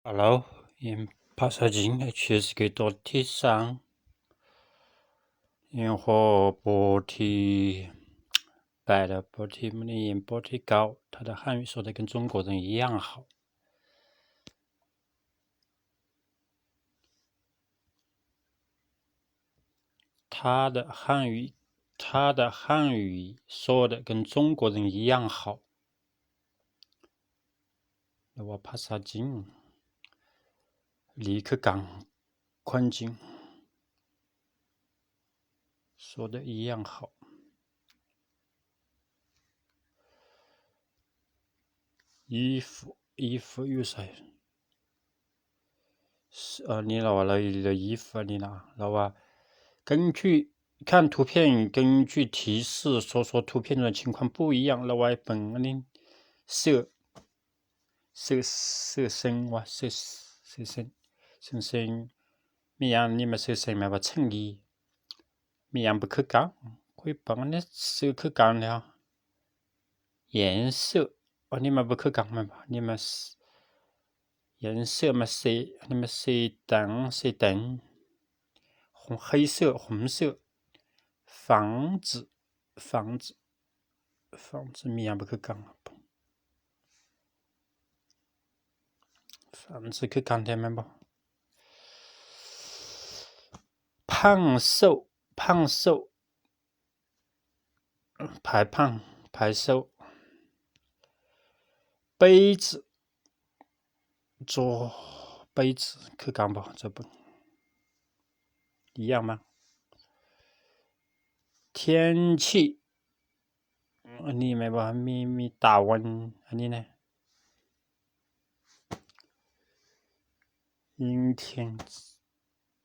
Hello, in passage, ເອັດເອັສເຄ ຕົວທີສາມ ເອັນໂຮ ໂປທີແປດ ໂປທີ ມັນອີ່ ໂປທີເກົ້າ 他的汉语说得跟中国人一样好。 他的汉语，他的汉语说得跟中国人一样好。 ຫຼືວ່າພາສາຈີນ ດີຄືກັນ ຄົນຈີນ 说得一样好。 衣服，衣服 ຢູ່ໃສ? ອັນນີ້ລາວວ່າ ລາວ ລາວ 衣服 ອັນນີ້ນະ ລາວວ່າ 根据，看图片，根据提示说说图片中的情况不一样。 ລາວວ່າເບິ່ງອັນນີ້ ເສື້ອ ເສື້ອ ເສື້ອເຊິ່ງວ່າ ເສື້ອ ເສື້ອເຊິ່ງ ເຊິ່ງ ເຊິ່ງ ມີຫຍັງ ນີ້ມາເສື້ອເຊິ່ງ ແມ່ນວ່າເຊິ່ງດີ ມີຫຍັງບໍ່ຄືກັນ? ຂ້ອຍເບິ່ງອັນນີ້ເສື້ອຄືກັນແລ້ວ 颜色 ອັນນີ້ມັນບໍ່ຄືກັນແມ່ນບໍ່? ອັນນີ້ມາ 颜色 ມາເຊ ອັນນີ້ມາເຊຕັງ ເຊແຕງ 红，黑色，红色 房子，房子 房子 ມີຫຍັງບໍ່ຄືກັນ? 房子 ຄືກັນແທ້ແມ່ນບໍ່? 胖瘦，胖瘦 白胖白瘦。杯子 做杯子 ຄືກັນບໍ່? 做杯 一样吗？天气 ອັນນີ້ແມ່ນບໍ່? ມີ ມີຕາວັນ ອັນນີ້ນະ 阴天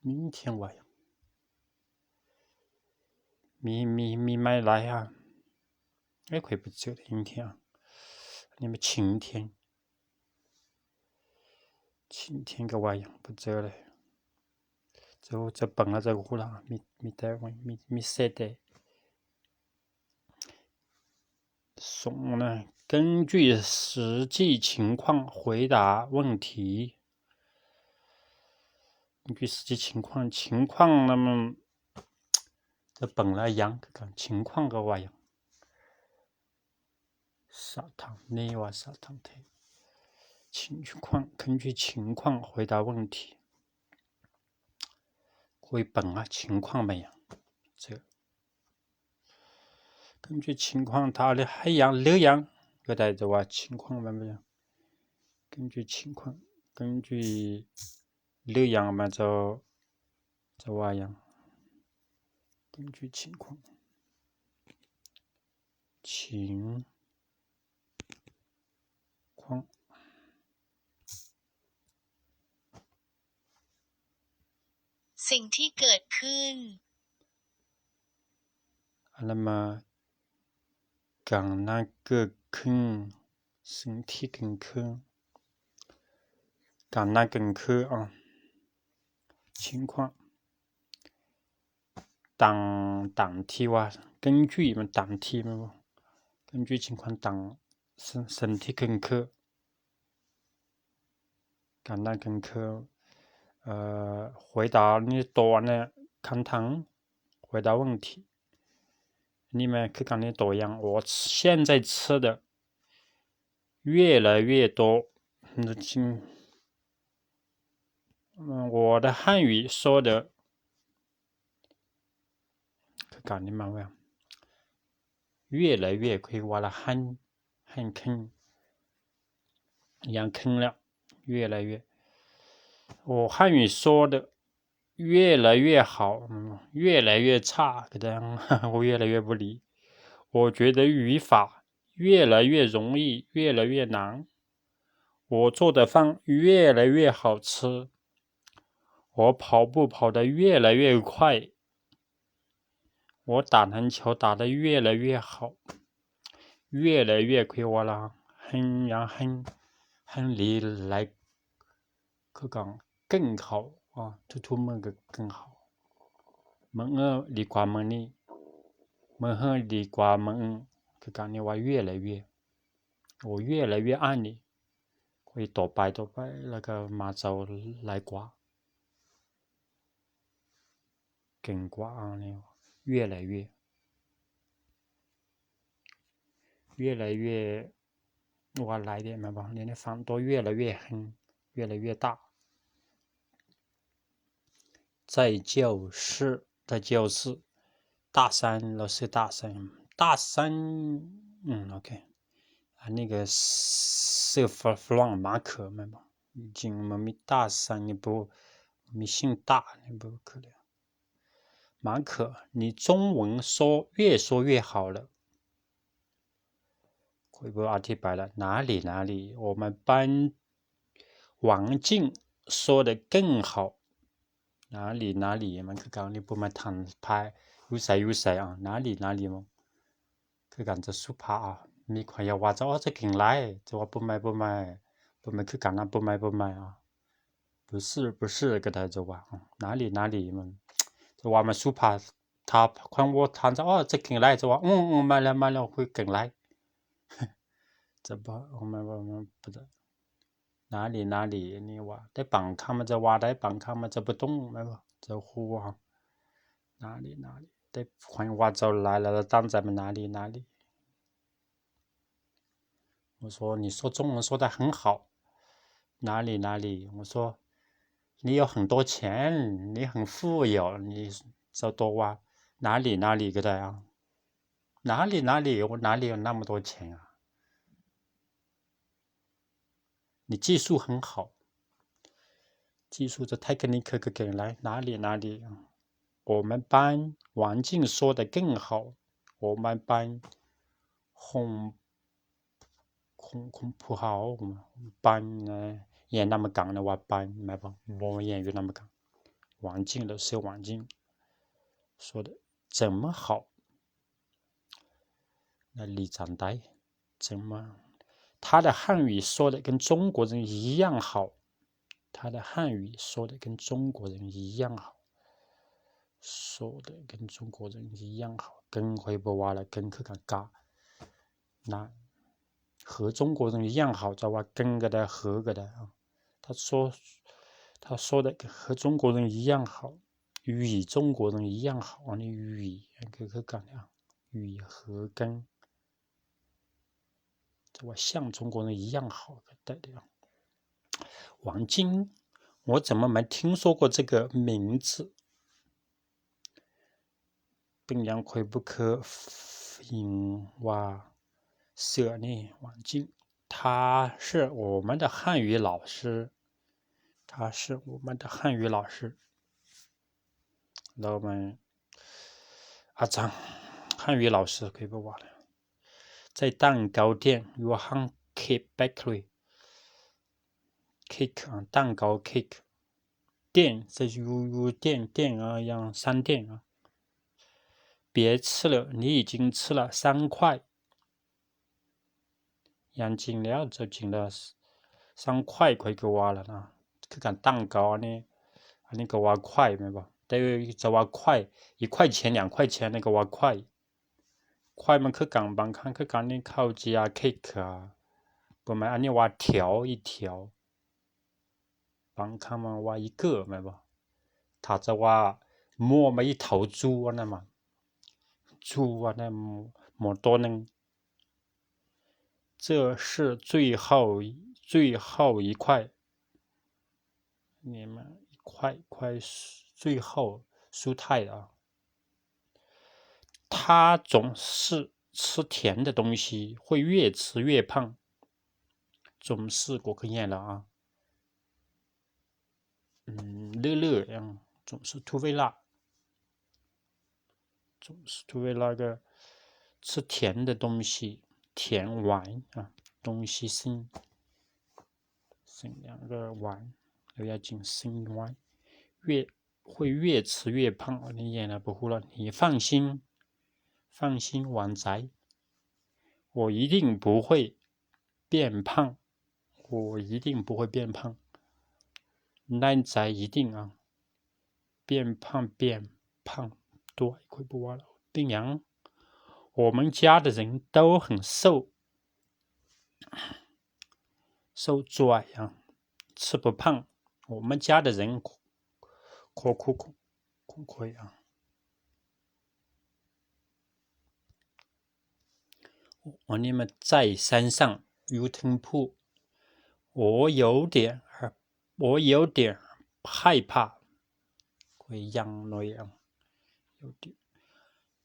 明天 ວ່າຫຍັງ? ມີ ມີ ມີໄມ້ຫຼາຍຫາ ເອີ ຂ້ອຍໄປເຈີ 阴天 ອັນນີ້ມັນ 晴天 晴天 ກໍວ່າຫຍັງ ບໍ່ເຈີເລີຍ ເຈົ້າ ເຈົ້າເບິ່ງແລ້ວເຈົ້າກໍຮູ້ລະ ມີ ມີແຕ່ ມີ ມີເສດແຕ່ ສົ່ງນະ 根据实际情况回答问题。 根据实际情况 情况 ນະ ມັນຈະເບິ່ງຫຼາຍຢ່າງຄືກັນ 情况 ກໍວ່າຫຍັງ? ສະຖານ ນີ້ວ່າສະຖານທີ່ 情况 根据情况回答问题 ຂ້ອຍເບິ່ງວ່າ 情况 ແມ່ນຫຍັງ ເຈີ 根据情况 ຖ້າເລືອກໃຫ້ຫຍັງ ຫຼືຫຍັງກໍໄດ້ ແຕ່ວ່າ 情况 ແມ່ນຫຍັງ? 根据情况 根据 ຫຼືຫຍັງ ມັນຈະ ຈະວ່າຫຍັງ? 根据情况 情况 ສິ່ງที่เกิดขึ้น ອັນນັ້ນມາ ການນັ້ນເກີດຂຶ້ນ ສິ່ງທີ່ເກີດຂຶ້ນ ການນັ້ນເກີດຂຶ້ນ ອາ 情况 ຕາມ ຕາມທີ່ວ່າ 根据 ມັນຕາມທີ່ແມ່ນບໍ່? 根据情况 ຕາມ ສິ່ງ ສິ່ງທີ່ເກີດຂຶ້ນ ການນັ້ນເກີດຂຶ້ນ ເອີ 回答 ນີ້ ຕອບ ອັນນັ້ນ ຄຳຖາມ 回答问题 ອັນນີ້ແມ່ນຄືກັນ ນີ້ ໂຕຢ່າງ 我现在吃的越来越多 我的汉语说的 ຄືກັນນີ້ ມາວ່າ 越来越 ຄືວ່າລະຫັນ ຫັນຂຶ້ນ ຢ່າງຂຶ້ນແລ້ວ 越来越 我汉语说的越来越好 越来越差 ກໍໄດ້ 越来越ບໍ່ດີ 我觉得语法越来越容易 越来越难 我做的饭越来越好吃 我跑步跑得越来越快 我打篮球打得越来越好 越来越 ຄືວ່າລະ ແຮ່ງ ຢ່າງແຮ່ງ ແຮ່ງດີຫຼາຍ ຄືກັນ 更好 ອາ ທຸກໆມື້ກໍ 更好 ມື້ອື່ນດີກວ່າມື້ນີ້ ມື້ຮືດີກວ່າມື້ອື່ນ ຄືກັນນີ້ວ່າ 越来越 我越来越爱你ຂ້ອຍຕໍ່ໄປ ຕໍ່ໄປ ແລ້ວກໍມາເຈົ້າຫຼາຍກວ່າ ເກັ່ງກວ່າອັນນີ້ 越来越 越来越 ວ່າຫຼາຍເດ້ແມ່ນບໍ່? ດຽວນີ້ຟັງໂຕ 越来越 越来越大 在教室 在教室 大三 ລາວຊື່ 大三 大三 ອືມ ໂອເຄ ອັນນີ້ກໍຊື່ຝຣັ່ງ 马可 ແມ່ນບໍ່? ຈິງມັນມີ 大三 ນີ້ບໍ່ ມີ 姓大 ນີ້ບໍ່ຄືເລີຍ 马可 你中文说越说越好了 ຂ້ອຍບໍ່ອະທິບາຍລະ 哪里哪里 我们班 王静说得更好 哪里哪里 ມັນຄືກັນນີ້ ບໍ່ແມ່ນທາງພາຍ ຢູ່ໃສຢູ່ໃສ ອາ 哪里哪里 ມັນຄືກັນ ຈະສຸພາບ ມີຄວາມຢາກວ່າ ຈະ ເຈົ້າເກັ່ງຫຼາຍ ຈະວ່າ ບໍ່ແມ່ນ ບໍ່ແມ່ນ ບໍ່ແມ່ນຄືກັນນະ ບໍ່ແມ່ນ ບໍ່ແມ່ນ ອາ 不是 不是 ກໍໄດ້ ຈະວ່າ 哪里哪里 ມັນ ຈະວ່າມັນສຸພາບ ຖ້າຄົນບໍ່ທັນຈະ ເຈົ້າເກັ່ງຫຼາຍ ຈະວ່າ ອືມໆ ມາແລ້ວ ມາແລ້ວ ຄືເກັ່ງຫຼາຍ ຈະບໍ່ ແມ່ນບໍ່ ແມ່ນບໍ່ 哪里哪里 ອັນນີ້ວ່າ ແຕ່ບາງຄຳມັນຈະວ່າໄດ້ ບາງຄຳມັນຈະບໍ່ຕ້ອງ ແມ່ນບໍ່ ຈະຮູ້ວ່າ 哪里哪里 ແຕ່ຂ້ອຍວ່າເຈົ້າຫຼາຍແລ້ວ ລະຕັ້ງໃຈມັນ 哪里哪里 我说你说中文说得很好 哪里哪里 我说你有很多钱 你很富有 你 ເຈົ້າໂຕວ່າ 哪里哪里 ກໍໄດ້ ອາ 哪里哪里 我哪里有那么多钱啊 你技术很好 技术 这 technique 个 เก่งหลาย 哪里哪里 我们班 王静说得更好 我们班 红 红红葡萄 班 ແມ່ນນຳກັນ ວ່າ 班 ແມ່ນບໍ່ ບໍ່ແມ່ນຢູ່ນຳກັນ 王静 ລະຊື່ 王静 说得怎么好 ນະລີຈັນໄດ 怎么 他的汉语说得跟中国人一样好 他的汉语说得跟中国人一样好 说得跟中国人一样好 跟 ຂ້ອຍບໍ່ວ່າລະ 跟 ຄືກັນ ກະ ນະ 和中国人一样好 ຈະວ່າ 跟 ກໍໄດ້ 和 ກໍໄດ້ 他说 他说得和中国人一样好 与中国人一样好 ອັນນີ້ 与 ອັນຄື ຄືກັນ 语和跟 ຈະວ່າ 像中国人一样好 ກໍໄດ້ 王静 我怎么没听说过这个名字 ເປັນຫຍັງຂ້ອຍບໍ່ເຄີຍຍິນວ່າ ເສື້ອນີ້ 王静 他是我们的汉语老师 他是我们的汉语老师 ລາວແມ່ນອາຈານ 汉语老师 ຂ້ອຍບໍ່ວ່າແລ້ວ 在蛋糕店 ຢູ່ຮ້ານເຄັກ ເບເກີຣີ ເຄັກ ອາ 蛋糕 ເຄັກ 店 ໃສ່ ຢູ່ ຢູ່ 店 店 ອາ ຢ່າງ 商店 ອາ 别吃了 你已经吃了三块 ຢ່າງຈິງແລ້ວ ເຈົ້າຈິງແລ້ວ 三块 ຂ້ອຍກໍວ່າແລ້ວນະ ຄືກັນ 蛋糕 ອັນນີ້ ອັນນີ້ກໍວ່າ 块 ແມ່ນບໍ່ ແຕ່ຈະວ່າ 块 一块钱 两块钱 ນັ້ນກໍວ່າ 块 块 ມັນຄືກັນ ບາງຄັ້ງຄືກັນນີ້ ເຂົາຈະວ່າ ເຄັກ ອາ ບໍ່ແມ່ນ ອັນນີ້ວ່າ 条 一条 ບາງຄຳວ່າ 一个 ແມ່ນບໍ່ ຖ້າຈະວ່າ ໝໍ ມັນ 一头猪 ອັນນັ້ນມັນ 猪 ອັນນັ້ນໝໍໂຕໜຶ່ງ 这是最后，最后一块。你们一块一块最后蔬菜啊。他总是吃甜的东西，会越吃越胖。总是 ກໍຄືແມ່ນແລ້ວອາ ເລື້ອຍໆ 总是 ທຸກເວລາ 总是 ທຸກເວລາ ກໍ 吃甜的东西 甜 ຫວານ ອາ 东西 ສິ່ງ ສິ່ງຫຍັງກໍຫວານ ແລ້ວຢ່າຈິງ ສິ່ງຫວານ 越 会越吃越胖 ອັນນີ້ແມ່ນແລ້ວ ບໍ່ຮູ້ລະ 你放心 放心 ຫວັງໃຈ 我一定不会 变胖 我一定不会变胖 ໃນໃຈ 一定 ອາ 变胖 变胖 ຕົວຂ້ອຍບໍ່ວ່າແລ້ວ ເປັນຫຍັງ 我们家的人都很瘦瘦做啊，吃不胖。我们家的人可，可，可，可，可以啊。我，你们在山上，有听不？我有点，我有点害怕。可以让那样，有点。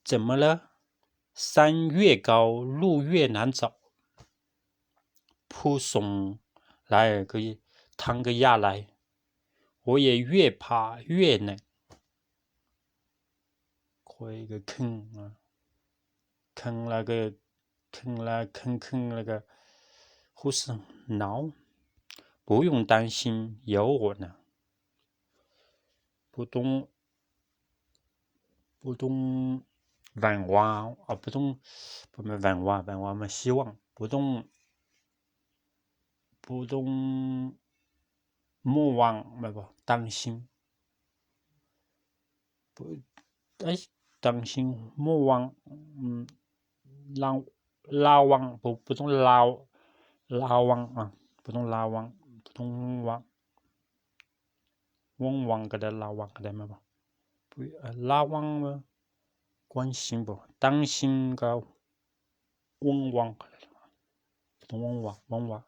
怎么了？山越高，路越难找。 ผู้สูງຫຼາຍກໍທາງກໍຍາກຫຼາຍ. 我也越爬越冷。ຂ້ອຍກໍເຄັ່ງ ເຄັ່ງແລ້ວກໍ ເຄັ່ງແລ້ວ ເຄັ່ງໆ ແລ້ວກໍຮູ້ສຶກໜາວ. 不用担心，有我呢。 不用 不用烦恼 ອາ 不用 ບໍ່ແມ່ນ烦恼 烦恼 ມັນ 希望 不用 不用 莫忘 ແມ່ນບໍ່ 担心 不 担心 莫忘 ລະ ລະວັງ 不 不用 ລະ ລະວັງ ອາ 不用 ລະວັງ 不用 ລະວັງ ວອງວັງກໍໄດ້ ລະວັງກໍໄດ້ ແມ່ນບໍ່? ລະວັງ 关心 ບໍ່ 担心 ກໍ ວອງວັງກໍໄດ້ ວອງວັງ ວອງວັງ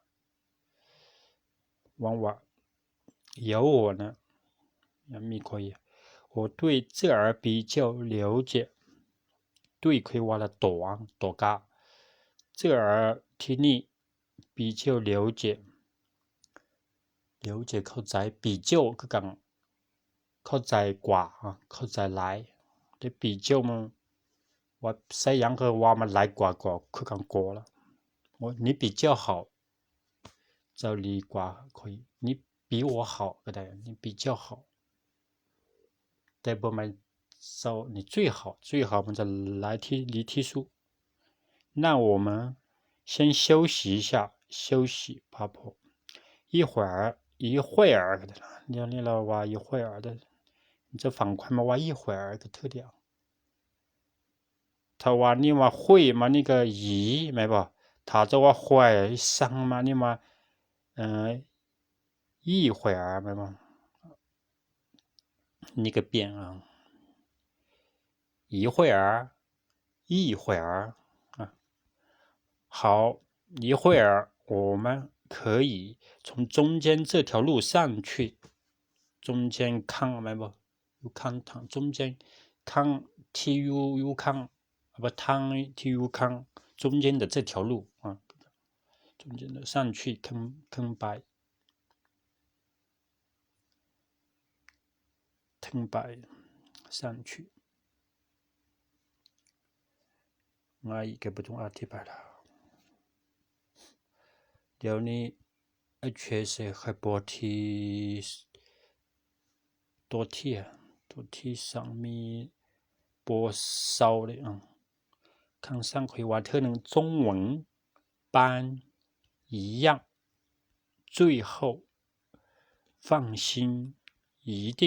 ວອງວັງ 有我呢 ຍັງມີຂ້ອຍຢູ່. 我对这儿比较了解. 对 ຂ້ອຍວ່າລະ ໂຕ ໂຕກະ 这儿 ທີ່ນີ້ 比较了解 了解 ເຂົ້າໃຈ 比较 ຄືກັນ ເຂົ້າໃຈກວ່າ ເຂົ້າໃຈຫຼາຍ ແຕ່ 比较 ມັນວ່າໃສ່ຫຍັງກໍວ່າມັນຫຼາຍກວ່າກໍຄືກັນກໍລະ 你比较好 ເຈົ້າດີກວ່າຂ້ອຍ 你比我好 ກໍໄດ້ 你比较好 ແຕ່ບໍ່ແມ່ນ 你最好 最好 ມັນຈະຫຼາຍທີ່ ດີທີ່ສຸດ. 那我们先休息一下 休息 ພັກຜ່ອນ 一会儿 一会儿 ກໍໄດ້ ດຽວນີ້ລາວວ່າ 一会儿 ເດ້ ມັນຈະຟັງຄ່ອຍມາວ່າ 一会儿 ກໍຖືກແລ້ວ. ຖ້າວ່ານີ້ວ່າ 会 ມານີ້ກໍ 一 ແມ່ນບໍ່? ຖ້າຈະວ່າ 会 ສັ່ງມານີ້ວ່າ ເອີ 一会儿 ແມ່ນບໍ່? ນີ້ກໍປ່ຽນເອົາ 一会儿 一会儿 ອາ 好 一会儿 我们可以从中间这条路上去 中间 ຂ້າງ ແມ່ນບໍ່? ຢູ່ຂ້າງທາງ 中间 ຂ້າງ ທີ່ຢູ່ ຢູ່ຂ້າງ ບໍ່ ທາງທີ່ຢູ່ຂ້າງ 中间的这条路 ອາ 中间的 上去 ຂຶ້ນ ຂຶ້ນໄປ ຂຶ້ນໄປ 上去 ງ່າຍ ກໍບໍ່ຕ້ອງອະທິບາຍແລ້ວ ດຽວນີ້ ເອັດເຈ ໃສ່ໄຂ່ປົວທີ່ ຕົວທີ ຕົວທີສັງມີ ປົວເຊົາເດ້ ອາ ຄັງສັ່ງຂ້ອຍວ່າເທື່ອໜຶ່ງ 中文班一样 最后 放心 一定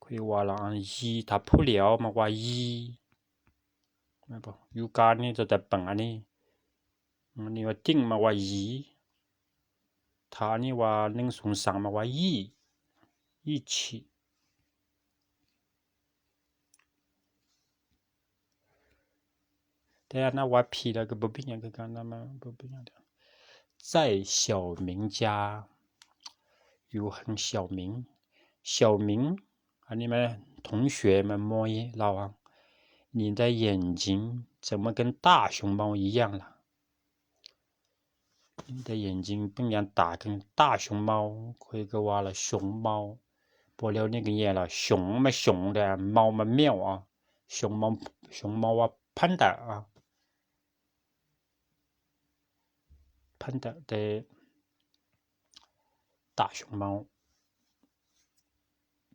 ຂ້ອຍວ່າລະ ອັນ 一 ຖ້າຜູ້ຫຼຽວມັກວ່າ 一 ແມ່ນບໍ່? ຢູ່ການນີ້ຈະແຕ່ປັງອັນນີ້ ອັນນີ້ວ່າ 定 ມັກວ່າ 一 ຖ້າອັນນີ້ວ່າ หนึ่ง สอง สาม ມັກວ່າ 一 一起 ແຕ່ອັນນັ້ນວ່າຜິດແລ້ວກໍບໍ່ເປັນຫຍັງຄືກັນນະ ມັນບໍ່ເປັນຫຍັງ. 在小明家 ຢູ່ເຮືອນ 小明 小明 ອັນນີ້ແມ່ນ 同学 ແມ່ນ ມວຍລາວ 你的眼睛怎么跟大熊猫一样了? 你的眼睛 ເປັນຫຍັງຕາຄື 大熊猫 ຂ້ອຍກໍວ່າລະ 熊猫 ພໍແລ້ວນີ້ກໍແຍ່ລະ 熊 ແມ່ນ 熊 ແຕ່ 猫 ແມ່ນ แมว ອະ 熊猫 熊猫 ວ່າ panda ອະ panda ແຕ່ 大熊猫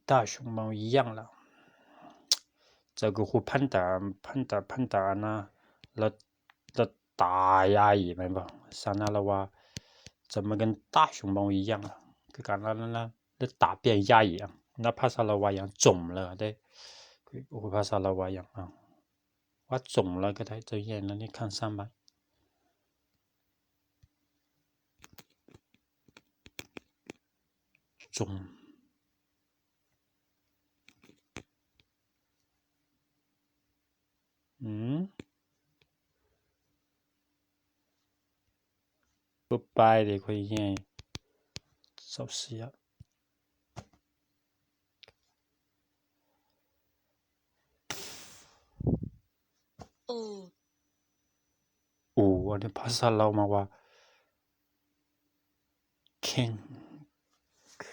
大熊猫一样了 ເຈົ້າກໍຮູ້ panda panda panda ນະ ລະ ລະຕາຍາອີ ແມ່ນບໍ່? ສານາລະວ່າ 怎么跟大熊猫一样 ຄືກັນລະ ລະ ລະຕາປ່ຽນຍາອີ ນະ ພາສາລາວວ່າຫຍັງ ຈົມແລ້ວເດ້ ໂອ້ ພາສາລາວວ່າຫຍັງ ອາ ວ່າຈົ່ງເລີຍກໍໄດ້ ເຈົ້າແຍ່ນແລ້ວນີ້ຂັ້ນສາມບາດ ຈົ່ງ ອືມ ປຶບ ປາຍເດ ຂ້ອຍແຍ່ ເຊົາເສຍ. ໂອ ໂອ ອັນນີ້ພາສາລາວມາວ່າ ເຄັງ ເຄ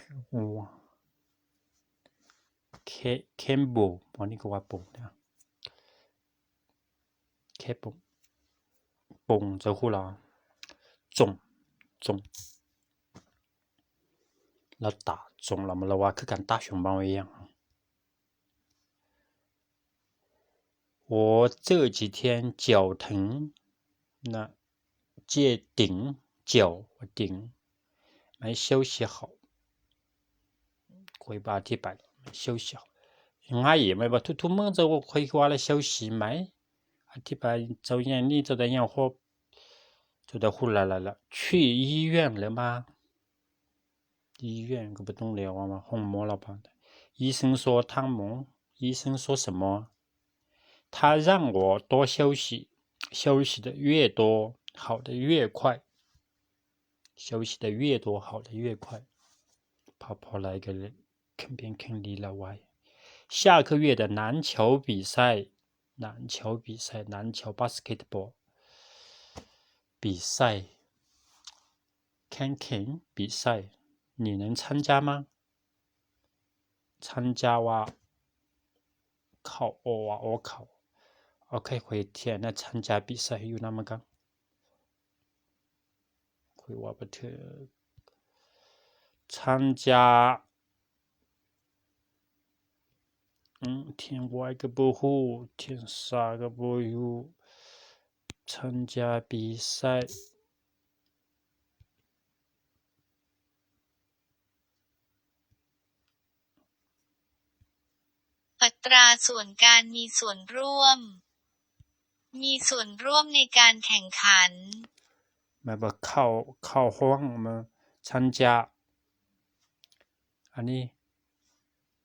ເຄັມໂບ ອັນນີ້ກໍວ່າໂປ່ງເດ້ ເຄັມໂບ ໂປ່ງ ເຈົ້າຮູ້ລະ ຈົ່ງ ຈົ່ງ ລະຕາ ຈົ່ງ ລະ ລະວ່າຄືກັນ ຕາ ຊົງ ເບົາ ອີ່ຫຍັງ. 我这几天脚疼，那 界顶 脚 顶 没休息好 ค่อยว่าอธิบาย 休息好 ງ່າຍ ແມ່ນບໍ່ ທຸກໆມື້ເຈົ້າກໍຄ່ອຍວ່າລະ 休息 ໃໝ່ ອະທິບາຍ ເຈົ້າຢ່າງນີ້ ເຈົ້າໄດ້ຫຍັງ ເຈົ້າໄດ້ຮູ້ຫຼາຍໆລະ 去医院了吗 医院 ກໍບໍ່ຕ້ອງແລ້ວ ວ່າໂຮງໝໍລະ 医生说 ຖາມໝໍ 医生说什么 他让我多休息 休息的越多好的越快 休息的越多好的越快 ພັກຜ່ອນຫຼາຍກໍແຂງແຮງແຂງດີຫຼາຍໄວ 下个月的篮球比赛 篮球比赛 篮球 basketball 比赛 แข่งขัน 比赛 你能参加吗 参加 ວ່າເຂົ້າ ອໍ ວ່າ ອໍ ເຂົ້າ ໂອເຄ ຂ້ອຍທຽນນະ 参加比赛 ຢູ່ນຳກັນ ຂ້ອຍວ່າບໍ່ຖືກ 参加 ອືມ ທຽນວາຍກໍບໍ່ຮູ້ ທຽນຊາກໍບໍ່ຮູ້ 参加比赛 ອັດຕາສ່ວນການມີສ່ວນຮ່ວມ ມີສ່ວນຮ່ວມໃນການແຂ່ງຂັນ ແມ່ນບໍ່ ເຂົ້າ ເຂົ້າຮ່ວມ ມາ 参加 ອັນນີ້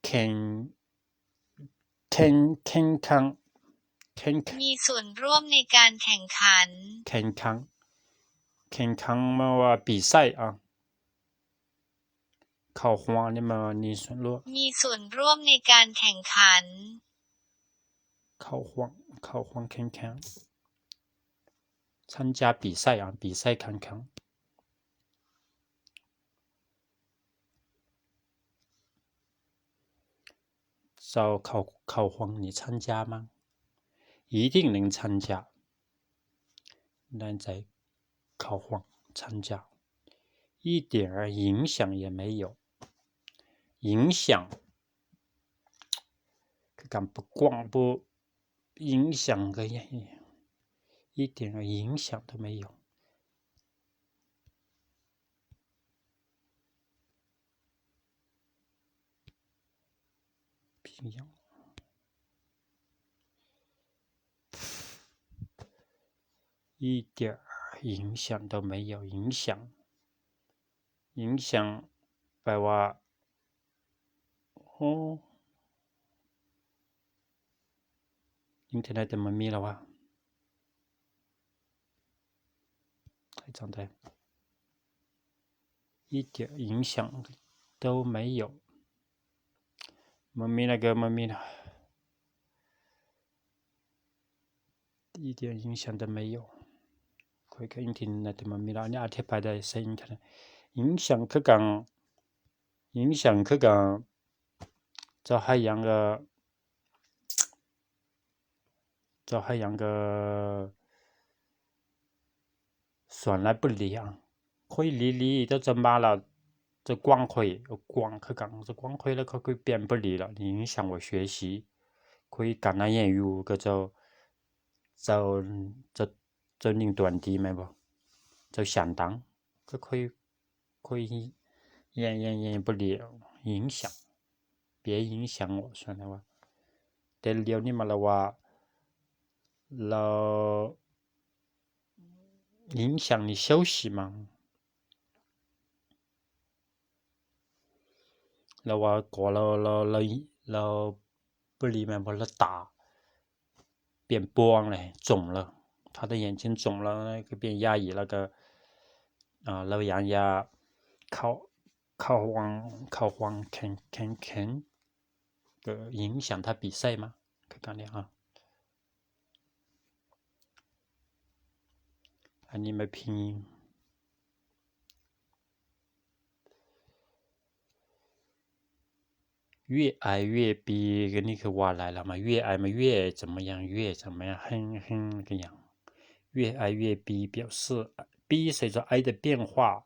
ແຂ່ງ ແຂ່ງ ແຂ່ງຂັນ ແຂ່ງ ມີส่วนร่วมในการแข่งขัน ແຂ່ງຂັນ ແຂ່ງຂັນ ແມ່ນວ່າ 比赛 ອ່າ ເຂົ້າຮ່ວມນີ້ ແມ່ນວ່າ ມີສ່ວນຮ່ວມ มีส่วนร่วมในการแข่งขัน ເຂົ້າຮ່ວມ ເຂົ້າຮ່ວມແຂ່ງຂັນ 参加比赛 ອ່າ 比赛 ແຂ່ງຂັນ ເຈົ້າເຂົ້າ ເຂົ້າຮ່ວມນີ້ 参加 ມັ້ງ 一定能参加 ແນ່ໃຈ ເຂົ້າຮ່ວມ 参加 一点影响也没有 影响 ຄືກັນ ບໍ່ກວ້າງ ບໍ່ 影响 ກໍ 一点影响都没有 一点影响都没有 影响 影响 ແປວ່າ ໂອ້ ອິນເຕີເນັດມັນມີແລ້ວຫວາ ໃຫ້ຈັ່ງໃດ 一点影响都没有 ມັນມີແລ້ວກໍມັນມີ 一点影响都没有 ຂ້ອຍກໍອິນເຕີເນັດມັນມີແລ້ວ ອັນນີ້ອະທິບາຍໄດ້ໃຊ້ອິນເຕີເນັດ 影响 ຄືກັນ 影响 ຄືກັນ ເຈົ້າໃຫ້ຫຍັງກໍ ເຈົ້າໃຫ້ຫຍັງກໍສ່ວນຫຼາຍບໍ່ດີ ຂ້ອຍຫຼີໆ ເຈົ້າຈະມາລະ ເຈົ້າກວ້າງຂ້ອຍ ກວ້າງຄືກັນ ເຈົ້າກວ້າງຂ້ອຍແລ້ວ ຂ້ອຍກໍປ່ຽນບໍ່ດີລະ 影响我学习 ຂ້ອຍການນາແຍງຢູ່ ກໍເຈົ້າ ເຈົ້າ ເຈົ້າ ເຈົ້າຍິງຕົວດີແມ່ນບໍ່ ເຈົ້າສານຕັງ ກໍຂ້ອຍ ຂ້ອຍ ແຍງ ແຍງ ແຍງບໍ່ດີ 影响 别影响我 ສ່ວນວ່າ ແຕ່ດຽວນີ້ມາລະວ່າ然后影响你休息吗？ ລາວວ່າກໍລາວ ລາວ ລາວ ລາວບໍ່ດີແມ່ນບໍ່ລະຕາ 变光了，肿了，他的眼睛肿了，那个变压抑，那个，啊，老眼压，靠，靠黄，靠黄，看，看，看，个影响他比赛嘛，看看你啊。อันนี้มาพิง 越矮越逼，搿个你去话来了嘛，越矮嘛越怎么样，越怎么样，很很个样，越矮越逼，表示逼随着矮的变化，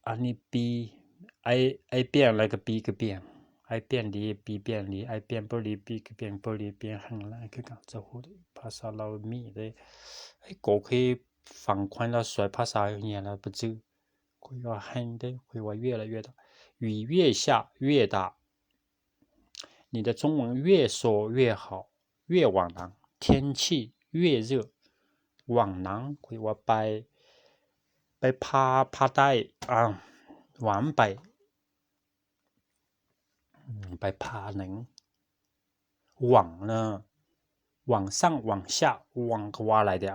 啊，你逼矮矮变了个逼个变，矮变离逼变离，矮变不离逼个变不离变，很难去讲这户的，怕啥老米的，哎，过去放宽了，甩怕啥年了不走。 ค่อยว่าแฮงเด้ ค่อยว่า越来越大，雨越下越大，你的中文越说越好，越往南，天气越热，往南 ค่อยว่าไป ไปภາ ภาคใต้ อ่า หวานไป อืม ไปภาคเหนือ หวังนะ หวังสั่ง หวัง下 หวังก็ว่าหลายเด้อ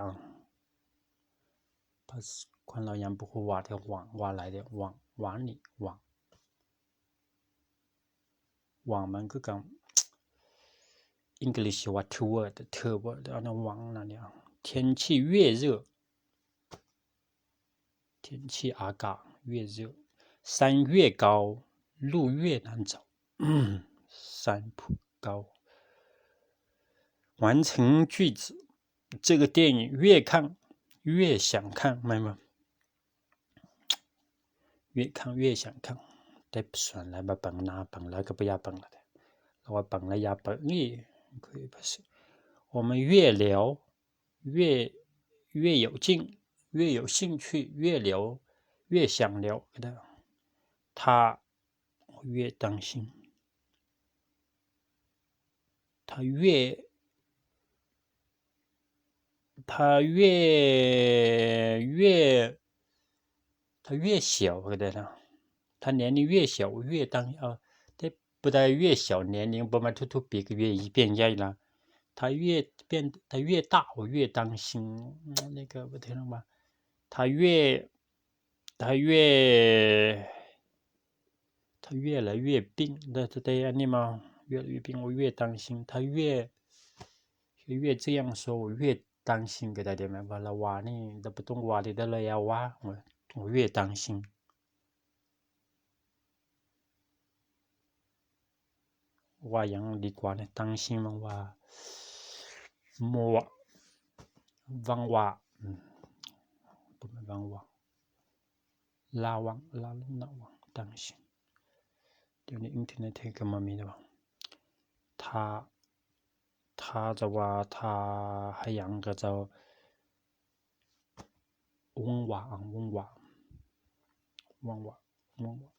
คนลาวยังบ่ฮู้ว่าแต่หวัง ว่าหลายเด้อ หวัง หวังนี่ หวัง หวังมันคือกัน English ว่า toward toward อันนั้นหวังนั่นเนี่ย 天气越热 天气อากาศ越热，山越高，路越难走，山坡高。完成句子，这个电影越看越想看，明白吗？越看越想看，แต่ສ່ວນຫຼາຍບໍ່ເບິ່ງໜ້າ ເບິ່ງຫຼາຍກໍບໍ່ຢາກເບິ່ງລະ ເພາະວ່າເບິ່ງແລ້ວຢາກເບິ່ງອີກ 我们越聊 越越有劲，越有兴趣，越聊，越想聊个。他越当心，他越他越越他越小个，他年龄越小，越当啊，对。 บ่ໄດ້越小 年龄 ບໍ່ແມ່ນທຸກໆປີກໍເວຍເປັນໃຫຍ່ລະ ຖ້າເວຍ ເປັນ ຖ້າເວຍຕາ ເວຍຕັ້ງຊິງ ເນາະ ນີ້ກໍບໍ່ຖືກລະວ່າ ຖ້າເວຍ ຖ້າເວຍ ຖ້າເວຍລະເວຍປິງ ແຕ່ ແຕ່ອັນນີ້ມາ ເວຍ ເວຍປິງ ເວຍຕັ້ງຊິງ ຖ້າເວຍ ເວຍ 这样说 ເວຍຕັ້ງຊິງກໍໄດ້ເດ້ ແມ່ນວ່າລະວ່ານີ້ ແຕ່ບໍ່ຕ້ອງວ່າ ແຕ່ລະຢ່າວ່າ ເວຍຕັ້ງຊິງ. ວ່າຫຍັງດີກວ່ານີ້ ຕັ້ງຊິງ ວ່າ ມົວ ວັງວາ ອືມ ບໍ່ແມ່ນວັງວາ ລາວັງ ລາລົງ ລາວັງ ຕັ້ງຊິງ ດຽວນີ້ອິນເຕີເນັດເຮົາກໍມາມີແລ້ວ ຖ້າ ຖ້າຈະວ່າ ຖ້າໃຫ້ຫຍັງກໍຈະ ວົງວາ ວົງວາ ວົງວາ ວົງວາ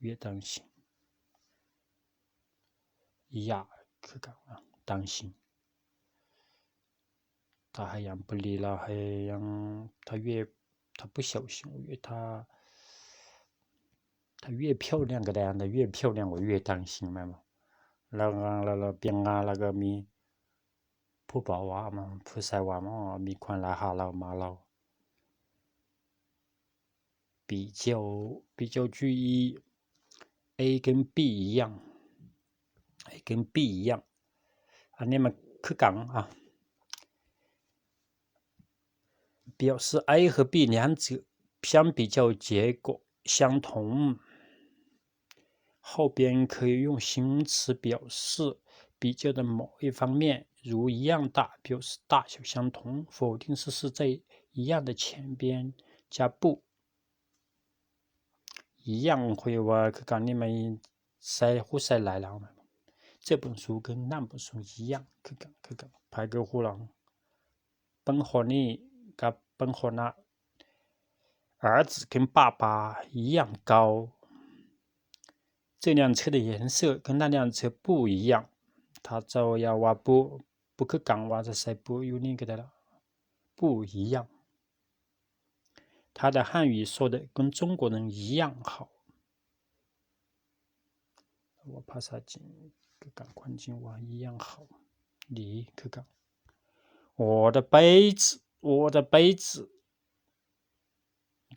ວຽດຕາງຊິງ ຢາ ຄືກັນ ຕາງຊິງ ຖ້າໃຫ້ຫຍັງປະລີລາວ ໃຫ້ຫຍັງ ຖ້າວຽດ ຖ້າຜູ້ເຊົ່າຊິງ ຖ້າ ถ้าเวียด漂亮ก็ได้ ถ้าเวียด漂亮 ก็เวียด当心 แม่นบ่ แล้ว แล้ว แล้วเวียดนาม แล้วก็มีผู้บ่าวว่า ผู้ชายว่า มีคนละห้าร้อยมาแล้ว 比较 比较注意 A 跟 B 一样 A 跟 B 一样 อันนี้มันคือกัน อ่ะ 表示 A 和 B 两者相比较结果相同，后边可以用形容词表示比较的某一方面，如一样大表示大小相同，否定式是在一样的前边加不。一样 ຂ້ອຍວ່າຄືກັນ ນີ້ມັນໃສ່ ຮູ້ໃສ່ຫຼາຍແລ້ວ 这本书跟那本书一样 ຄືກັນ ຄືກັນ ໃຜກໍຮູ້ແລ້ວ ເບິ່ງຂໍ້ນີ້ກັບເບິ່ງຂໍ້ນັ້ນ 儿子跟爸爸一样高 这辆车的颜色跟那辆车不一样 ຖ້າເຈົ້າຢາກວ່າບໍ່不คือกัน ว่าจะใส่不อยู่นี่ก็ได้ละ 不一样 他的汉语说得跟中国人一样好 ว่าภาษาจีนก็คือกัน คนจีนว่า一样好 ดีคือกัน 我的杯子 我的杯子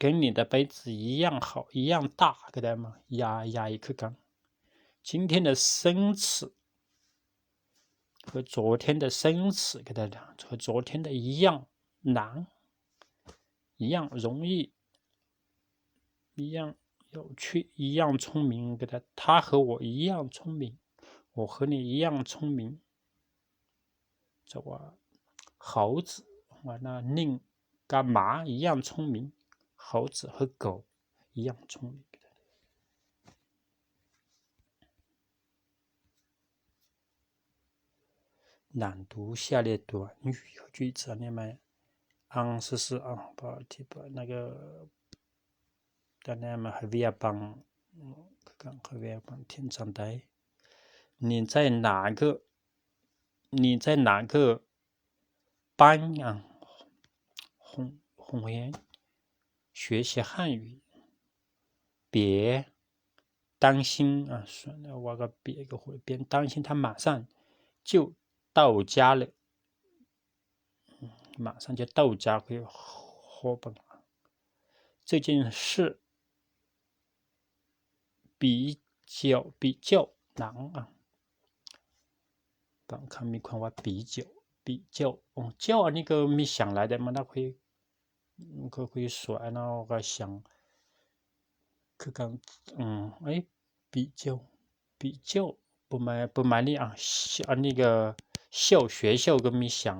跟你的杯子一样好 一样大 ก็ได้ ใหญ่ ใหญ่คือกัน 今天的生词 和昨天的生词 ก็ได้ 和昨天的一样难 一样容易 一样有趣 一样聪明 ก็ได้ 他和我一样聪明 我和你一样聪明 จะว่า猴子 ว่าหน้า นิ่ງ กับหมา 一样聪明 猴子和狗一样聪明 ก็ได้ 难读下列短语和句子 อันนี้มา อ่านซื่อๆ อ่าน บ่ ที่ บ่ 那个 ตอนนี้มา ให้เวียฟัง ให้เวียฟัง 天上台 你在哪个 你在哪个 班 อ่ะ โรง โรงเรียน 学习汉语 别担心 อ่ะ ส่ວນວ່າກໍ 别 ກໍ 别担心 他马上就到家了 马上就到家 ຄື ຮອດ 这件事 比较 比较难 ອ່ະ ບາງຄຳມີຄວາມວ່າ 比较 比较 อ๋อ 较 ອັນນີ້ກໍມີສຽງຫຼາຍ ແຕ່ມັນກໍຄື ກໍຄືສວຍເນາະ ກໍສຽງຄືກັນ ອືມ ເອີຍ 比较 比较 ປະມານ ປະມານນີ້ ອ່ະ ອັນນີ້ກໍ 校 学校 ກໍມີສຽງ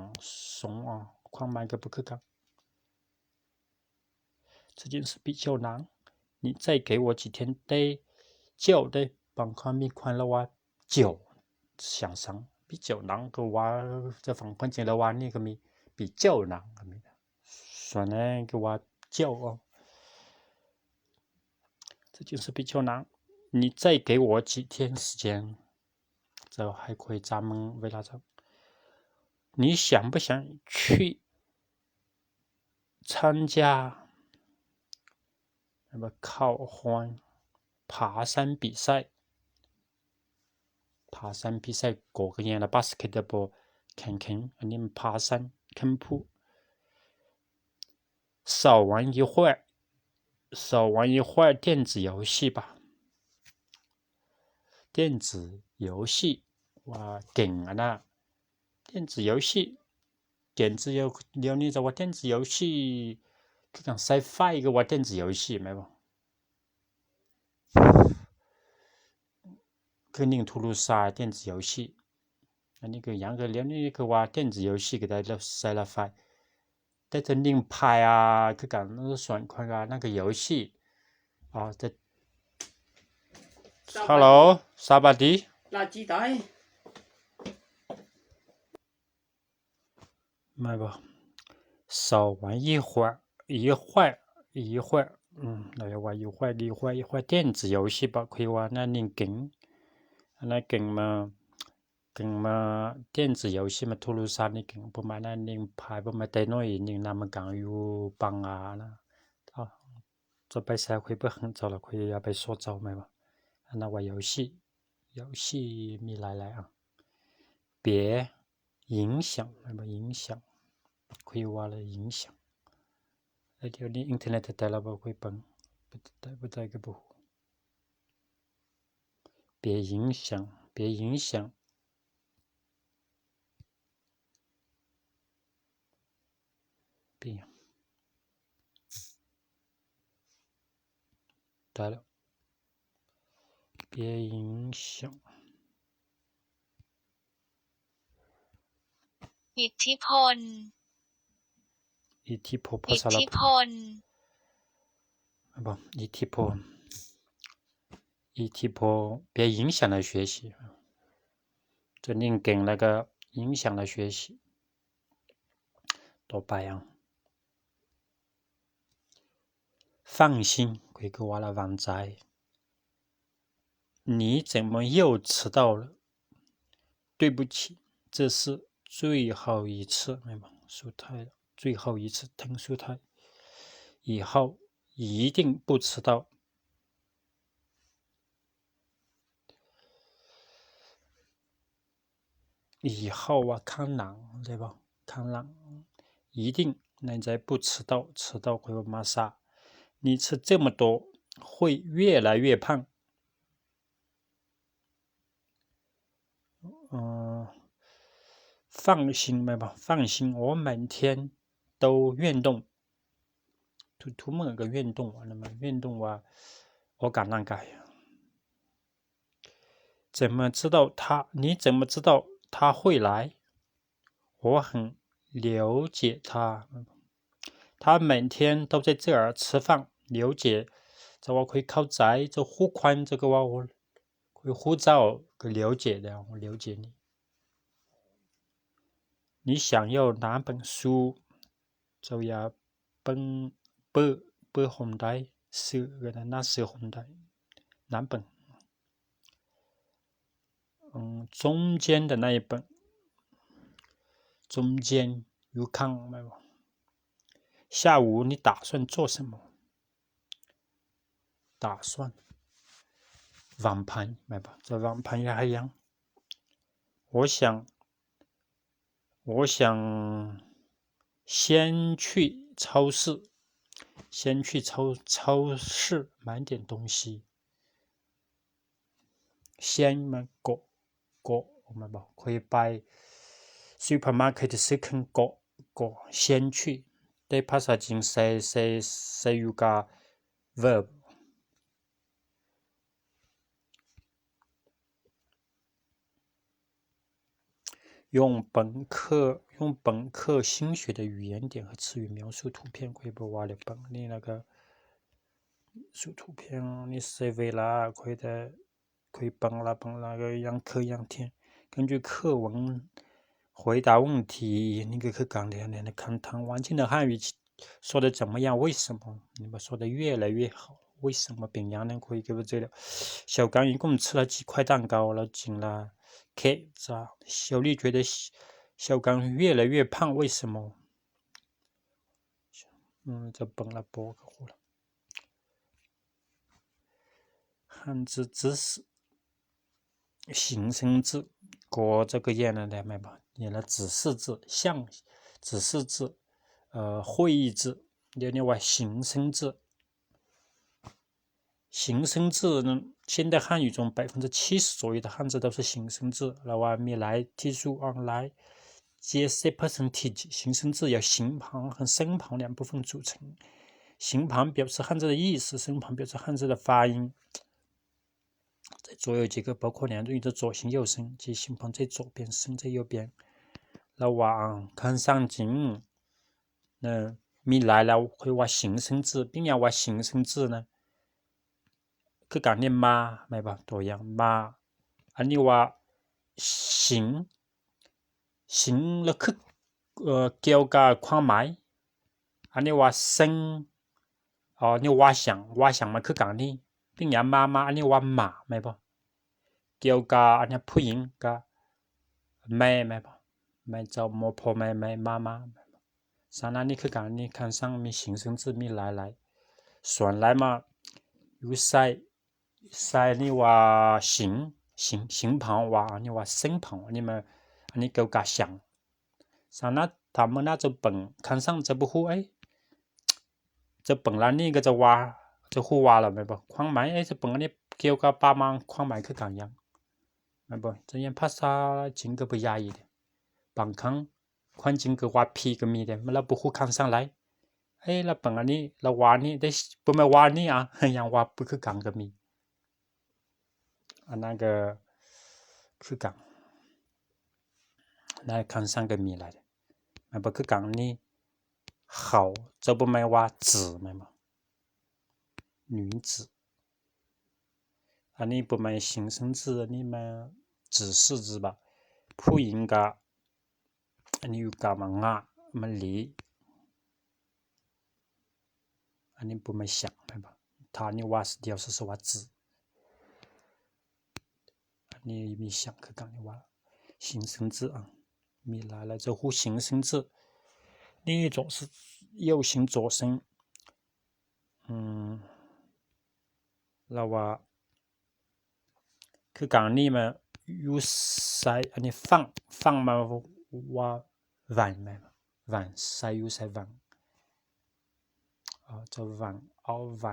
ສອງ ອ່ະ ຄວາມໝາຍກໍບໍ່ຄືກັນ 这件事比较难 你再给我几天 ແຕ່ 较 ໄດ້ ບາງຄຳມີຄວາມລະວ່າ 较 ສຽງສາງ 比较难 ກໍວ່າ ຈະຟັງຄວາມຈິງລະວ່ານີ້ກໍມີ 比较难 ກໍມີ ສ່ວນນັ້ນກໍວ່າ 较 这件事比较难 你再给我几天时间 ເຈົ້າໃຫ້ຂ້ອຍສາມມື້ເວລາ 你想不想去 参加 ແປວ່າເຂົ້າຮ່ວມ 爬山比赛 爬山比赛 ກໍຄືຫຍັງລະ ບາສເກັດບອລແຂ່ງຂັນ ອັນນີ້ມັນ 爬山 ແຂ່ງພູ 少玩一会儿 少玩一会儿电子游戏吧 电子游戏 ວ່າເກັ່ງອັນນະ 电子游戏 电子游 ດຽວນີ້ຈະວ່າ 电子游戏 ຄືກັນ ໄຊໄຟ ກໍວ່າ 电子游戏 ແມ່ນບໍ່ ຄືຫຼິ້ນໂທລະສັບ 电子游戏 ອັນນີ້ຄືຫຍັງ ຄືດຽວນີ້ຄືວ່າ 电子游戏 ກໍໄດ້ ໄຊໄຟ ແຕ່ໂຕໜິ່ງພາຍ ອ່າ ຄືກັນ ສ່ວນຂ້ອຍກໍນັ້ນກໍ 游戏 ອ່າ ແຕ່ ສະບາຍດີ ຮາໂຫຼ ສະບາຍດີ ລາຈີໄຕ ແມ່ນບໍ່ 少玩一会儿 一会儿 一会儿 ອືມ ລາວວ່າ 一会儿 一会儿 一会儿 电子游戏 ບໍ່ ຄືວ່ານັ້ນໜິ່ງເກັ່ງ ອັນນັ້ນເກັ່ງມາ ເກັ່ງມາ 电子游戏 ມາໂທລະສັບນີ້ເກັ່ງ ປະມານນັ້ນ ໜິ່ງພາຍ ປະມານແຕ່ນ້ອຍ ໜິ່ງນຳມາກັງຢູ່ປັງງານະ ເຈົ້າ ເຈົ້າໄປໃສ ຂ້ອຍເບິ່ງເຈົ້າລະ ຂ້ອຍຢ່າໄປໂຊເຈົ້າ ແມ່ນບໍ່ ອັນນັ້ນວ່າ 游戏 游戏 ມີຫຼາຍໆ ອ່າ 别 影响 ແມ່ນບໍ່ 影响 ຄຸຍວ່າລະ 影响 ແລ້ວດຽວນີ້ອິນເຕີເນັດແຕ່ລະບໍ່ ຄຸຍເບິ່ງ ເປັນໄດ້ບໍ່ໄດ້ກໍບໍ່ຮູ້ 别影响 别影响 别 ได้แล้ว 别影响 อิทธิพล อิทธิพล ภาษาลาว อิทธิพล บ่ อิทธิพล อิทธิพล 别影响了学习 ตัวนี้เก่งแล้วก็影响了学习 ต่อไปอ่ะ 放心 ก็คือว่าละวางใจ 你怎么又迟到了？对不起，这是最后一次 ແມ່ນບໍ່? สุดท้າຍ 最后一次 ເຖິງສຸດທ້າຍ 以后一定不迟到 以后ວ່າຂ້າງຫຼັງ ແມ່ນບໍ່? ຂ້າງຫຼັງ 一定 ແນ່ໃຈ 不迟到 迟到 ຂ້ອຍວ່າມາຊ້າ 你吃这么多会越来越胖 放心 ແມ່ນບໍ່? 放心 我每天都运动 ທຸກໆມື້ກໍ运动 ອັນນັ້ນ 运动 ວ່າອອກກຳລັງກາຍ 怎么知道他 你怎么知道他会来 我很了解他 他每天都在这儿吃饭 了解 ຈະວ່າຂ້ອຍເຂົ້າໃຈ ຈະຮູ້ຄວາມ ຈະວ່າຂ້ອຍຮູ້ເຈົ້າ ກໍ了解ແລ້ວ 了解你 你想要哪本书 ເຈົ້າຢາກເບິ່ງ ເປີດ ເປີດໂຮມໃດ ຊື້ ກໍໄດ້ ໜັງສືໂຮມໃດ ໜັງສື ອືມ 中间的那一本 中间 ຢູ່ຂ້າງ ແມ່ນບໍ່? 下午你打算做什么? 打算 ວາງແຜນ ແມ່ນບໍ່? ຈະວາງແຜນເຮັດຫຍັງ? 我想 我想先去超市 先去超 超市买点东西 先 ແມ່ນ ກໍ ກໍ ແມ່ນບໍ່? ຂ້ອຍໄປ supermarket ຊື້ເຄື່ອງ ກໍ ກໍ 先去 ແຕ່ພາສາຈີນໃສ່ ໃສ່ ໃສ່ຢູ່ກັບ verb 用本科 用本科新学的语言点和词语描述图片 ຂ້ອຍບໍ່ວ່າແລ້ວ ເບິ່ງນີ້ ແລ້ວກໍ ສະ ທຸກພຽງນີ້ ເສຍເວລາ ຂ້ອຍແຕ່ 可以帮啦，帮啦，让客让天。根据课文回答问题，你可以讲的，你看唐婉清的汉语说的怎么样？为什么？你们说的越来越好，为什么？平常呢，可以给我这个。小刚一共吃了几块蛋糕了，请了 cake 咋？小丽觉得小小刚越来越胖，为什么？嗯，这崩了，崩了。汉字指示 形声字 ກໍຈະກະແຍນນັ້ນແຫຼະ ແມ່ນບໍ່? ນີ້ລະ 指示字 像 指示字 ເອີ 会意字 ດຽວນີ້ວ່າ 形声字 形声字 ນັ້ນ 现代汉语中百分之七十左右的汉字都是形声字 ລະວ່າມີຫຼາຍທີ່ສຸດ ອອນລາຍ 接些 percentage 形声字由形旁和声旁两部分组成。形旁表示汉字的意思，声旁表示汉字的发音。在左右几个，包括两种，一个左形右声，即形旁在左边，声在右边。 ລະວ່າ ຄັນສັງຈິງ ມີຫຼາຍແລ້ວ ຂ້ອຍວ່າ 形声字 ເປັນຫຍັງວ່າ 形声字 ນະ? ຄືກັນນີ້ ມາ ແມ່ນບໍ່? ຕົວຢ່າງ ມາ ອັນນີ້ວ່າ 形 形 ລະຄື ເອີ ກ່ຽວກັບຄວາມໝາຍ ອັນນີ້ວ່າ 声 ເອີ ນີ້ວ່າ 想 ວ່າ 想 ມັນຄືກັນນີ້ ເປັນຫຍັງ ມາ ມາ ອັນນີ້ວ່າ หมา ແມ່ນບໍ່? ກ່ຽວກັບອັນນີ້ ຜູ້ຍິງ ກໍ แม่ ແມ່ນບໍ່? แม่ ເຈົ້າ ໝໍ ພໍ່ ແມ່ ແມ່ ມາ ມາ ແມ່ນບໍ່? ສະນັ້ນນີ້ຄືກັນນີ້ ຄັນສັງມີ 形声字 ມີຫຼາຍໆ ສ່ວນຫຼາຍມາຢູ່ໃສ່ ໃສ່ນີ້ວ່າ 形 形 形旁 ວ່າ ອັນນີ້ວ່າ 声旁 ອັນນີ້ມາ ອັນນີ້ກ່ຽວກັບ 想 ສະນັ້ນ ຖ້າມື້ໜ້າຈະເບິ່ງ ຄັນສັງຈະບໍ່ຮູ້ ເອີຍ ຈະເບິ່ງລາວນີ້ກໍຈະວ່າ ຈະຮູ້ວ່າລະ ແມ່ນບໍ່? ຄວາມໝາຍ ເອີຍ ຈະເບິ່ງອັນນີ້ກ່ຽວກັບປະມານຄວາມໝາຍຄືກັນຫຍັງ ແມ່ນບໍ່? ຈະຮຽນພາສາຈີນກໍບໍ່ຢາກອີກເດ້ ບາງຄັ້ງ ຄວາມຈິງກໍວ່າ ຜີ ກໍມີເດ້ ລາວບໍ່ຮູ້ຄຳສັງຫຼາຍ ເອີຍ ລາວເບິ່ງອັນນີ້ ລາວວ່ານີ້ ແຕ່ບໍ່ແມ່ນວ່ານີ້ ອາ ຫຍັງວ່າບໍ່ຄືກັນກໍມີ ອັນນັ້ນກໍຄືກັນ ໃນຄຳສັງກໍມີຫຼາຍ ແມ່ນບໍ່? ຄືກັນນີ້ ເຂົາ ເຈົ້າບໍ່ແມ່ນວ່າ 子 ແມ່ນບໍ່? 女子 ອັນນີ້ບໍ່ແມ່ນ 形声字 ອັນນີ້ແມ່ນ 指示字 ບາດ ຜູ້ຍິງກະ ອັນນີ້ຢູ່ກາມາງະ ມະລີ ອັນນີ້ບໍ່ແມ່ນ 想 ແມ່ນບໍ່? ຖ້ານີ້ວ່າດຽວ ສະ ສະ ວ່າ 子 ອັນນີ້ມີ 想 ຄືກັນ ນີ້ວ່າ 形声字 ອາ ມີຫຼາຍຫຼາຍເຈົ້າ 无形生智。另一种是有形着身。 ອືມ ລາວວ່າ ຄືກັນນີ້ມາຢູ່ໃສ ອັນນີ້ 方 方 ມາວ່າ 碗 ແມ່ນ 碗 ໃສ່ຢູ່ໃສ່ 碗 ເຈົ້າ 碗 ເອົາ 碗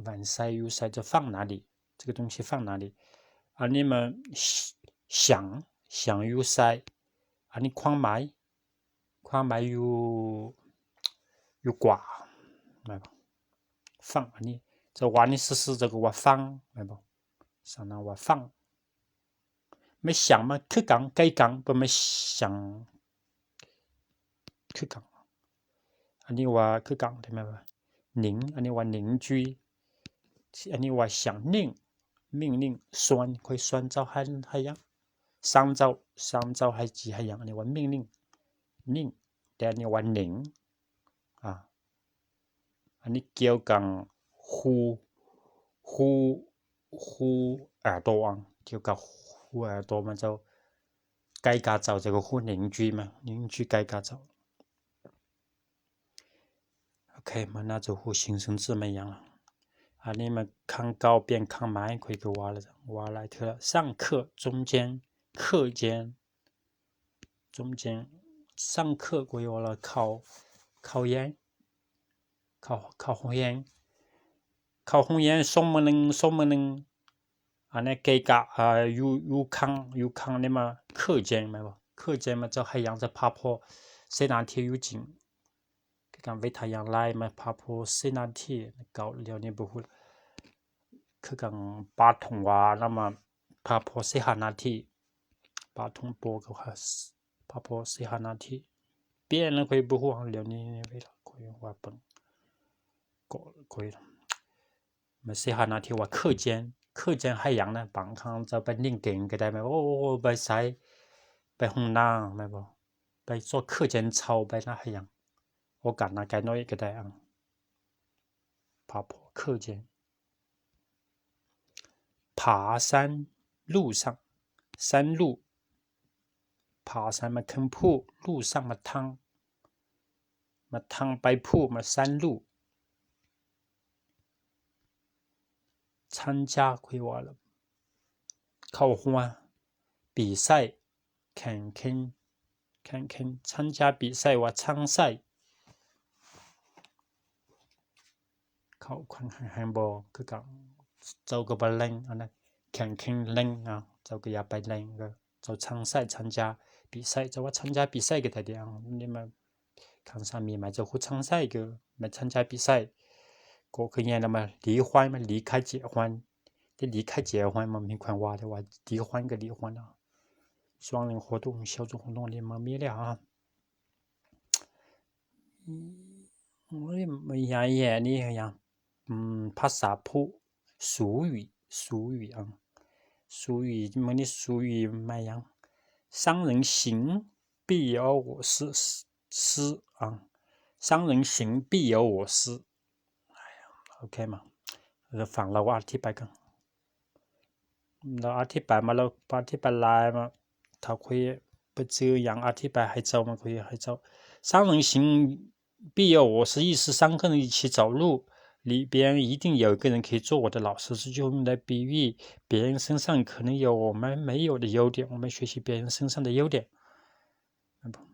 碗 ໃສ່ຢູ່ໃສ່ ເຈົ້າ 放哪里 这个东西放哪里 ອັນນີ້ມາ 想 想 ຢູ່ໃສ່ ອັນນີ້ ความหมาย ຄວາມໝາຍຢູ່ ຢູ່ກວ່າ ແມ່ນບໍ່? 方 ອັນນີ້ ເຈົ້າວ່ານີ້ຊື່ໆ ເຈົ້າກໍວ່າ 方 ແມ່ນບໍ່? ສະນັ້ນວ່າ 方 ແມ່ນ 想 ມາຄືກັນ ໃກ້ກັນ ບໍ່ແມ່ນ 想 ຄືກັນ ອັນນີ້ວ່າຄືກັນ ແມ່ນບໍ່? 凝 ອັນນີ້ວ່າ 凝聚 ອັນນີ້ວ່າ 想命 命令 ຊວນ ຂ້ອຍຊວນເຈົ້າໃຫ້ ໃຫ້ຫຍັງ? ສັ່ງເຈົ້າ ສັ່ງເຈົ້າໃຫ້ ຊິໃຫ້ຫຍັງ? ອັນນີ້ວ່າ 命令 命 ແຕ່ອັນນີ້ວ່າ 凝 ອ່າ ອັນນີ້ກ່ຽວກັນ 护 护 护耳朵 ອ່າ ກ່ຽວກັນ 护耳朵 ມາເຈົ້າ ໃກ້ກັບເຈົ້າ ເຈົ້າກໍ 护凝聚 ມາ 凝聚 ໃກ້ກັບເຈົ້າ. ໂອເຄ ມັນໜ້າຈະ 无形生智 ແມ່ນຫຍັງລະ? ອັນນີ້ມັນ ຄຳເກົ່າປ່ຽນຄຳໃໝ່ ຂ້ອຍກໍວ່າລະ ວ່າຫຼາຍເທື່ອ 上课 中间 课间 中间 上课 ຂ້ອຍວ່າລະ ເຂົ້າ ເຂົ້າຮຽນ ເຂົ້າ ເຂົ້າໂຮງຮຽນ ເຂົ້າໂຮງຮຽນ ຊົ່ວໂມງໜຶ່ງ ຊົ່ວໂມງໜຶ່ງ ອັນນີ້ ເກະກະ ອ່າ ຢູ່ ຢູ່ຂ້າງ ຢູ່ຂ້າງນີ້ມາ 课间 ແມ່ນບໍ່? 课间 ມາເຈົ້າໃຫ້ຫຍັງ ເຈົ້າພາພໍເສນາທີ່ຢູ່ຈິງ ຄືກັນ ວິທະຍາໄລ ມາພາພໍເສນາທີ່ ເກົ່າ ດຽວນີ້ບໍ່ຮູ້ ຄືກັນ ປາທອງວາ ນຳມາພາພໍເສຫານາທີ່ ປາທອງໂປ ກໍພາພໍເສຫານາທີ່ ປ່ຽນແລ້ວ ຂ້ອຍບໍ່ຮູ້ ດຽວນີ້ ເວລາ ຂ້ອຍວ່າເບິ່ງ ກໍ ຂ້ອຍ ມາເສຫານາທີ່ວ່າ 课间 课间 ໃຫ້ຫຍັງນະ? ບາງຄັ້ງເຈົ້າໄປຫຼິ້ນເກມກໍໄດ້ ແມ່ນບໍ່? ໂອ້ ໄປໃສ ໄປຫ້ອງນ້ຳ ແມ່ນບໍ່? ໄປສວດ 课间操 ໄປນະ ໃຫ້ຫຍັງ? ໂອກາດໜ້າໄກໜ້ອຍກໍໄດ້ ອັງ ພາພໍ 课间 爬山 路上 山路 ຜາສັນ ມາຂຶ້ນພູ ລູ້ສັນ ມາທາງ ມາທາງໄປພູ ມາສັນລູ້ ຊັນຈາ ຄຸຍວ່າລະ ເຂົ້າຮ່ວມ ປີໄຊ ແຂ່ງຂັນ ແຂ່ງຂັນ ຊັນຈາ ປີໄຊ ວ່າ ຊັງໄຊ ເຂົ້າແຂ່ງຂັນແຮງບໍ່ ຄືກັນ ເຈົ້າກໍບໍ່ແລ່ນ ອັນນັ້ນ ແຂ່ງຂັນແລ່ນ ເຈົ້າກໍຢ່າໄປແລ່ນ ເຈົ້າຊັງໄຊ ຊັນຈາ ປີໄຊ ເຈົ້າວ່າ 参加比赛 ກໍໄດ້ເດ ນີ້ມາ ຄັນສາມີມາ ເຈົ້າຄື 参赛 ກໍແມ່ນ 参加比赛 ກໍຄືແມ່ນ ແລ້ວມາ 离婚 ມາ 离开 结婚 ແຕ່ 离开 结婚 ມັນມີຄວາມວ່າ ແຕ່ວ່າ 离婚 ກໍ 离婚 ເນາະ 双人活动 小组活动 ນີ້ມັນມີແລ້ວ ໂອ້ຍ ແຍ່ໆ ນີ້ຫຍັງ ອືມ ພາສາພູ 俗语 俗语 ອ່າ 俗语 ມື້ນີ້ 俗语 ມາຫຍັງ 商人行必有我师 师 ອ່າ 商人行必有我师 ໂອເຄ ມາ ຟັງລາວອະທິບາຍກັນ ລາວອະທິບາຍມາ ລາວອະທິບາຍຫຼາຍມາ ຖ້າຂ້ອຍບໍ່ຈື່ຫຍັງ ອະທິບາຍໃຫ້ເຈົ້າ ມາຂ້ອຍໃຫ້ເຈົ້າ 商人行必有我师 意思三个人一起走路，里边一定有一个人可以做我的老师，这就用来比喻别人身上可能有我们没有的优点，我们学习别人身上的优点。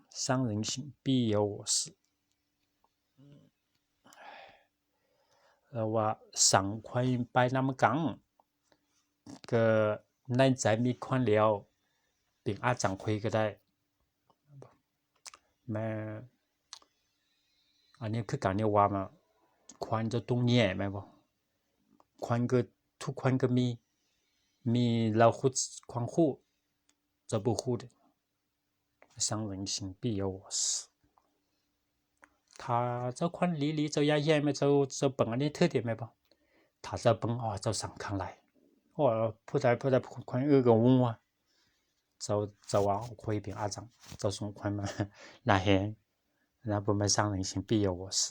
商人行必有我师。 ລາວວ່າ ສັງ ຂ້ອຍໄປນຳກັນ ກໍໃນໃຈມີຄວານແລ້ວ ເປັນອາຈານຂ້ອຍກໍໄດ້ ແມ່ນ ອັນນີ້ຄືກັນນີ້ວ່າມາ ຄວານເຈົ້າຕ້ອງແຍ່ແມ່ນບໍ່? ຄວານກໍ ທຸກຄວານກໍມີ ມີລາວຄຸດຄວານຄູ້ ເຈົ້າບໍ່ຄູ້ເດ. 商人行必有我师 ຖ້າເຈົ້າຄວັນຫຼີຫຼີ ເຈົ້າຢ່າແຍ່ແມ່ ເຈົ້າ ເຈົ້າເບິ່ງອັນນີ້ຖືກຕິແມ່ນບໍ່? ຖ້າເຈົ້າເບິ່ງ ອໍ ເຈົ້າສັງຄັງຫຼາຍ ໂອ້ ຜູ້ໃດ ຜູ້ໃດຄວັນອື່ນກໍຮູ້ວ່າ ເຈົ້າ ເຈົ້າວ່າຂ້ອຍເປັນອາຈານ ເຈົ້າສົ່ງຄວັນມາ ໜ້າແຮງ ນະ ບໍ່ແມ່ນ 商人行必有我师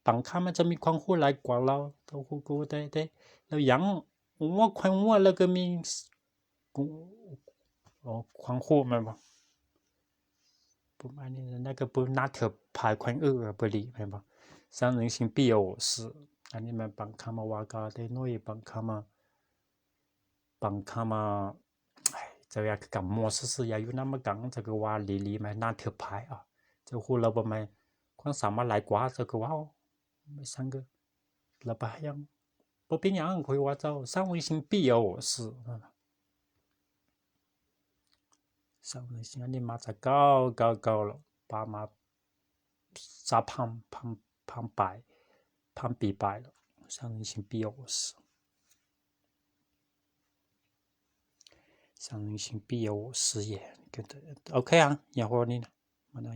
ບາງຄັ້ງມັນຈະມີຄວາມຮູ້ຫຼາຍກວ່າລາວ ເຈົ້າຮູ້ກໍໄດ້ ແຕ່ລາວຍັງ ໂອ້ ຄວັນຮູ້ລາວກໍມີ ໂອ້哦，宽阔 ແມ່ນບໍ່? ປະມານນີ້ ນະ ກໍບໍ່ໜ້າເທີບພາຍແຂວງອື່ນ ບໍ່ດີ ແມ່ນບໍ່? 三人行必有时 ອັນນີ້ແມ່ນບາງຄຳມາວ່າກໍໄດ້ໜ້ອຍ ບາງຄຳມາ ບາງຄຳມາ ເຈົ້າຢາກກຳມົວຊື່ໆ ຢາກຢູ່ນຳມາກັງ ເຈົ້າກໍວ່າລີໆ ແມ່ນໜ້າເທີບພາຍ ເຈົ້າຮູ້ລະບໍ່ ແມ່ນຄວາມສາມາດຫຼາຍກວ່າ ເຈົ້າກໍເວົ້າ ແມ່ນສັງເກີ ລະປະຫຍັງ ບໍ່ເປັນຫຍັງ ຂ້ອຍວ່າເຈົ້າ 三人行必有时 三人行 ອັນນີ້ມາຈາກເກົ້າເກົ້າເກົ້າ ແລ້ວປະມານສາມພັນ ພັນ ພັນປາຍ ພັນປີປາຍແລ້ວ 三人行必有时 三人行必有时也 ໂອເຄ ອ່ະ ຢ່າຫົວນີ້ນະ ມັນ